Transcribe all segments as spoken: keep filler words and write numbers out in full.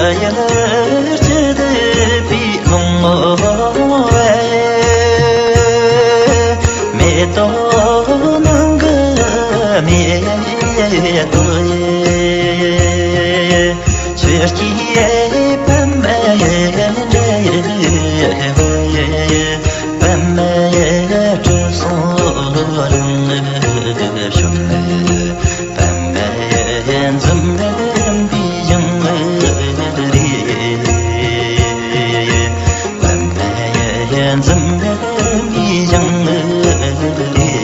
ཡར་སྐྱིད་པའི་ལུང་བའི་མེ་ཏོག་ནང་གི་མེ་ཏོག་ཡིན། ཆུ་སྐྱེས་པད་མའི་འབྲས་བུ་ཡིན། པད་མའི་དྲི་བསུང་རིང་ལ་བྱུང་ནས། པད་མའི་འཛུམ་པའི་ཞིང་རེད། པད་མའི་འཛུམ་པའི་ཞིང་རེད།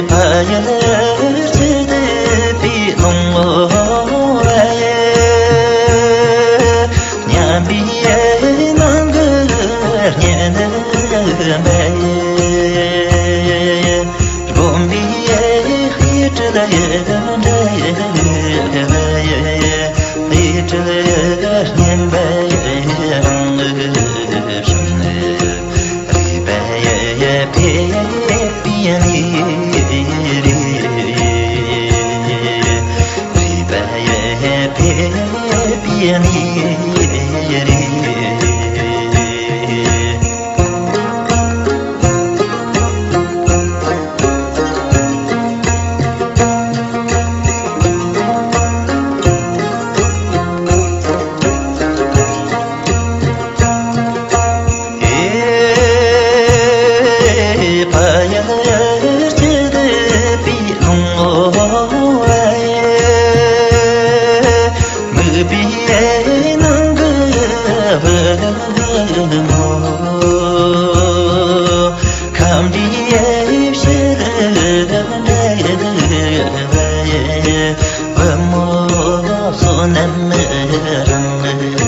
ཕ་ཡུལ་སྐྱིད་པའི་ལུང་བ་ཡི། མཉམ་པའི་ནང་གི་གཉེན་པ་ཡི། དགོན་པའི་ཡི་ཧི་ཏྲི་ལ་ཡི་འདྲ་ཡི་ཧི་ཏྲི་ལ་ཡི་སྙན་པ་ཡི་རང་ལུགས་བྱུང་ནས། རིག་པའི་ཡི་ཕེབས་པའི་ནི་རེད། རིག་པའི་ཡི་ཕེབས་པའི་ནི་རེད། ཨེ། ཕ་ཡུལ་སྐྱིད་པའི་ལུང་བ་ཡི། མིག་པའི་ནང་གི་བུ་མོ། ཁམས་པའི་ཕྱིར་འདྲ་བའི་བུ་མོ་བསོད་ནམས་རང་